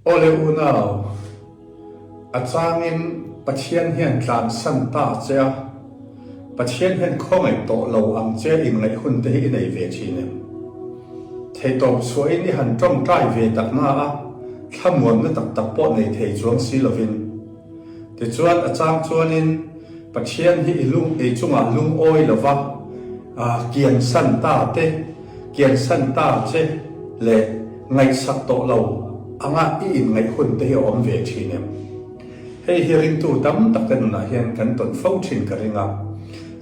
Awle unau, a changin Pathian hian tlansan ta che a, Pathian hian khawngaih tawh lo ang che inngaih hun te hi i nei ve thin em? Theihtawp chhuahin i han tawngtai ve tak na a, thlamuanna tak tak pawh nei thei chuang si lovin. Tichuan a chang chuanin Pathian hi i lung ei chungah lungawi lova kiansan ta te, kiansan ta che leh ngaihsak tawh lo anga i inngaih hun te hi a awm ve thin em? Hei hi ringtu tam tak te nunah hian kan tawn fo thin ka ring a.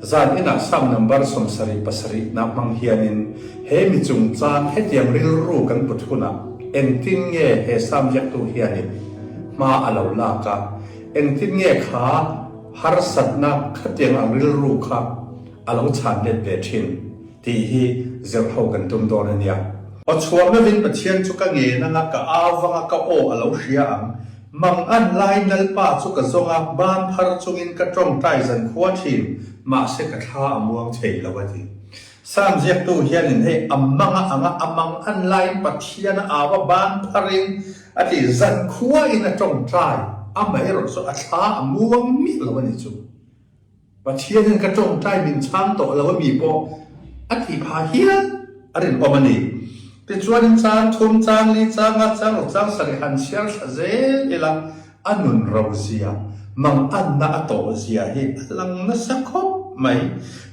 Zan inah Psalm number 77 na hmang hianin he mi chungchang hetiang rilru kan put hunah engtin nge he Psalm ziaktu hianin hma a lo lak a, engtin nge kha harsatna khatiang ang rilru kha a lo chhan let ve thin tih hi zirho kan tum dawn a nia. Aw chhuah meuhin Pathian chu ka ngen anga ka au vanga ka aw a lo hria ang. Mang an lai Lalpa chu ka zawng a, ban phar chungin ka tawngtai zan khua thin, mahse ka thla a muang thei lo a ti. Psalm ziaktu hianin hei a manga anga a mang an laiin Pathian a au a, ban pharin a ti, zan khuain a tawngtai, amaherawh chu a thla a muang miah lo a ni chu. Pathianin ka tawngtai min chhang tawh lo ami pawh a tih phah hial a rinawm a ni. Tichuanin chang thum, chang li, chang nga, chang ruk, chang sarih han chhiar thla zel ila a nun ro zia, manganna a tawh zia hi a lang nasa khawp mai.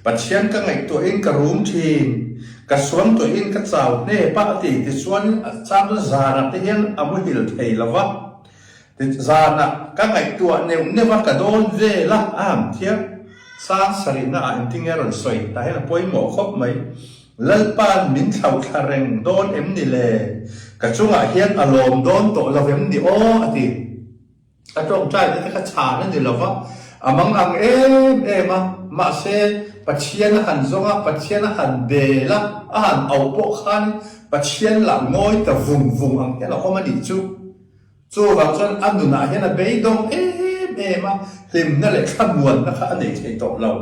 Pathian ka ngaihtuahin ka rum thin, ka suangtuahin ka chau hnep a a ti. Tichuanin a chang zanah te hian a muhil thei lo va. Zanah ka ngaihtuah neuh neuh a, ka dawn vel a, a han thiam. Sang sarihna ah engtin nge a rawn sawi tah hian a pawimawh khawp mai. Lalpa'n min thlauhthla reng dawn em ni le? Ka chungah hian a lawm dawn tawh lo em ni aw? a ti. A tawngtaina te kha chhan a ni lo va, a mang ang em em a, mahse Pathian a han zawng a, Pathian a han bel a, a han auh pawh khan Pathian lah ngawi ta vung vung ang hian a awm a nih chu. Chuvang chuan a nunah hian a beidawng em em a, hlimna leh thlamuanna kha a nei thei tawh lo.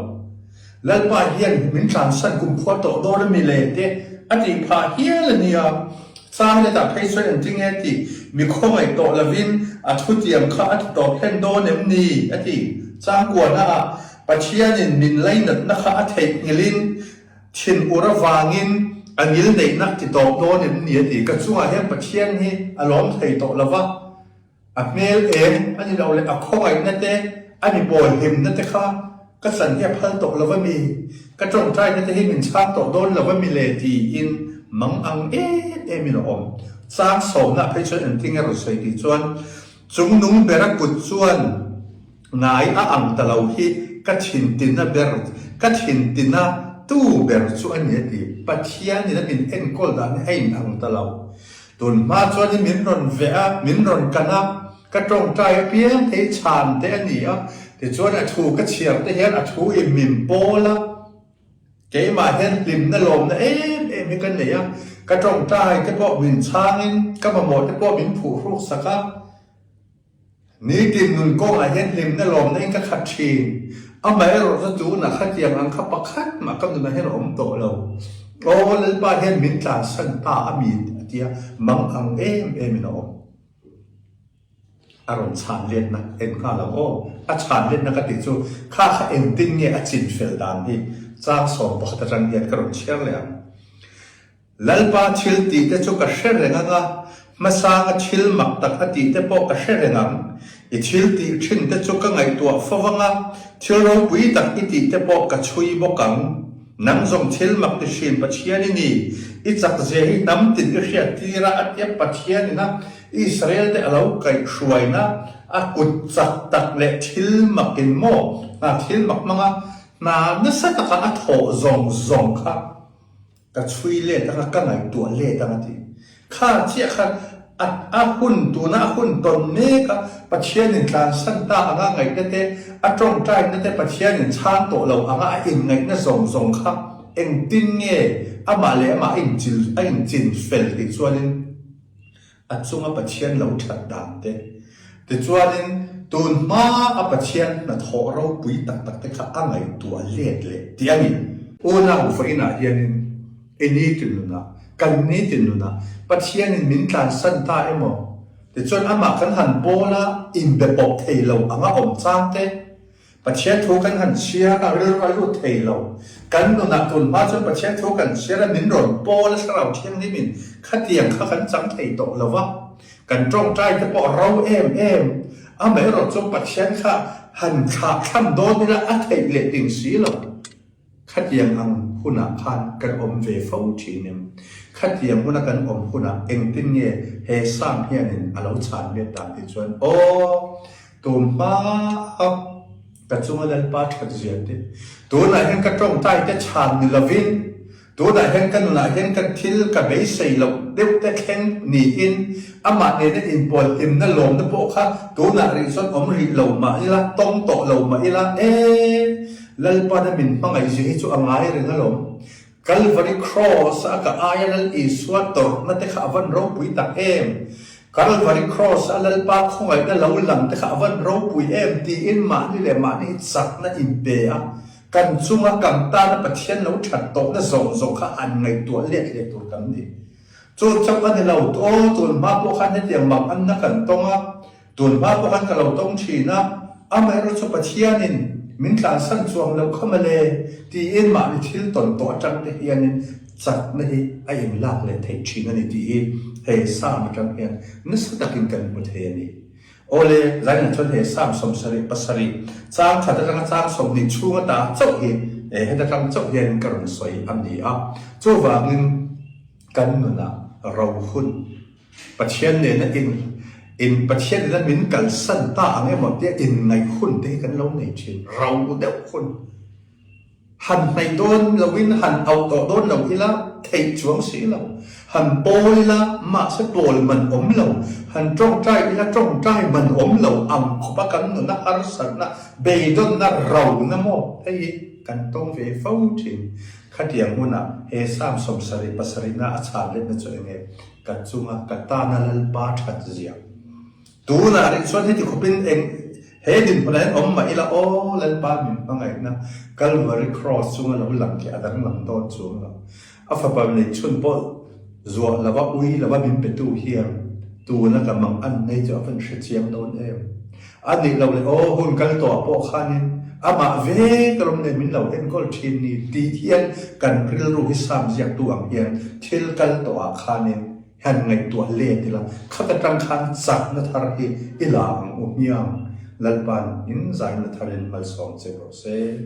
Lalpa hian min tlansan kumkhua tawh dawn a mi le te a tih phah hial a nia. Chang letah phei chuan engtin nge tih mi khawngaih tawh lovin a thutiam kha a ti tawp hlen dawn em ni a ti. Changkuana ah Pathianin min lainatna kha a theihnghilhin Thin ur avangin a ngil neihna ti tawp dawn em ni a ti. Ka chungah hian Pathian hi a lawm thei tawh lo va, a hmel eng a ni lo leh a khawngaihna te, a mi pawi hlimna te kha ka chan hi a phal tawh lo va mi, ka tawngtaina te hi min chhang tawh dawn lo va mi le tiin mang ang em emin a awm. Chang sawmna phei chuan engtin nge rawn sawi tih chuan chungnung bera kut chuan, Ngai a ang ta lo hi ka thintina ber, ka thintina tu ber chu a ni a ti. Pathianin a min enkawl dan hi a in ang ta lo. Tun hma chuanin min rawn veh a, min rawn kan a, ka tawngtai apiang te hi chhan te a ni a, tichuan a thu ka chhiar te hian a thu in min pawl a, keimah hian hlimna lawmna em em hi ka nei a, ka tawngtai te pawh min chhangin ka mamawh te pawh min phuhruk sak a. Nitin nun kawngah hian hlimna lawmna in ka khat thin. Amaherawh chu tunah khatiang ang kha pakhat mah ka nunah hian a awm tawh lo. Aw Lalpa hian min tlansan ta a mi a tia mang ang em em in a awm. A rawn chhan letna en nghal ang aw. A chhan letna ka tih chu kha kha engtin nge a chin fel dan hi chang 11 atang hian ka rawn chhiar leh ang. Lalpa thil tih te chu ka hre reng ang a, hmasanga thil mak tak a tih te pawh ka hre reng ang. I thil tih thin te chu ka ngaihtuah fo vang a, thil ropui tak i tih te pawh ka chhui bawk ang. Nang zawng thil mak ti hrin Pathian i ni, i chak zia hi hnam tin i hriat tir a, a tia Pathian ina Israel te a lo kaihhruaina a kut chak tak leh thil mak in maw hna thil mak hmanga hna nasa taka a thawh zawng zawng kha Ka chhui let anga, ka ngaihtuah let anga ti. Kha chiah kha a a hun tuna a hun tawn mek a, Pathianin tlansan ta anga ngaihna te, a tawngtaina te Pathianin chhang tawh lo anga a inngaihna zawng zawng kha engtin nge amah leh amah a inchil a inchin fel tih chuanin A chunga Pathian lo that dan te. Tichuanin, tun hma a Pathian hnathawh ropui tak tak te kha a ngaihtuah let leh tih a ni. Unau vawiinah hianin i nitin nunah, kan nitin nunah Pathianin min tlansan ta emaw? Tichuan amah kan han pawl a, inbe pawp thei lo anga awm chang te, Pathian thu kan han chhiar a, rilru a lut thei lo. Kan nunah tun hma chuan Pathian thu kan chhiar a, min rawn pawl a Thlarau Thianghlimin khatiang kha kan chang thei tawh lo va. Kan tawngtai te pawh a ro em em. Amaherawh chu Pathian kha han thlah thlam dawn ila a theih leh ting si lo. Khatiang ang hunah khan kan awm ve fo thin em? Khatiang huna kan awm hunah engtin nge he Psalm hianin a lo chhan let dan tih chuan, Aw, tun hma a ka chunga Lalpa that zia te, tunah hian ka tawngtai te chhan ni lovin, Tunah hian ka nunah hian ka thil ka beisei loh deuh te thleng niin amah nena inpawl hlimna lawmna pawh kha tunah rih chuan awm rih lo mah ila, tawng tawh lo mah ila, e, Lalpana min hmangaih zia hi chu a ngai reng alawm. Kalvari Kraws a ka aia Lal Isua tawrhna te kha a van ropui tak em! Kalvari Kraws a Lalpa khawngaihna lo lang te kha a van ropui em tiin mahni leh mahni hi chakna inpe a, Kan chunga kan tana Pathian lo that tawhna zawng zawng kha han ngaihtuah let leh tur kan ni. Chu chauh a ni lo, aw tun hma pawh khan hetiang mak anna kan tawng a, tun hma pawh khan ka lo tawng thin a, amaherawh chu Pathianin min tlansan chuang loh kha mawle tiin mahni thil tawn tawh atang te hianin chakna hi a inlak leh theih thin a ni tih hi hei Psalm atang hian nasa takin kan hmu thei a ni. Awle, Zainah chuan he Psalm 77 chang that atanga chang 20 chhung ata chauh hi heta tang chauh hian ka rawn sawi a ni a. Chuvangin kan nunah ro hun Pathian nena in in Pathian nena min kalsan ta ang emaw tia inngaih hun te hi kan lo nei thin, ro deuh hun. Han hnaih dawn loin han auh tawh dawn lo ila theih chuang si lo. Han pawl ila mahse pawl man awm lo, han tawngtai ila tawngtai man awm lo ang khawpa kan nuna harsatna, beidawnna, rona maw hei hi kan tawng ve fo thin. Khatiang hmunah he Psalm 77 na a chhan letna chu enge? Ka chunga ka tana Lalpa that zia. Tunah rih chuan heti khawpin eng he dinhmunah hian awm mah ila aw Lalpa min hmangaihna Kalvari Kraws chunga lo lang khi a danglam dawn chuang lo. A fapa neih chhun pawh zuah lova ui lova min petu hian tuna ka mang an nei chu a van hre chiang dawn em. A nih loh leh aw hun kal tawhah pawh khanin amah ve ka rawm nen min lo enkawl thin ni tih hian kan rilru hi sam ziaktu ang hian thil kal tawhah khanin Han ngaihtuah let ila, khat atang khan chakna thar hi i la ang u hmiang. Lalpa'n in zaina tharin malsawm che rawh se.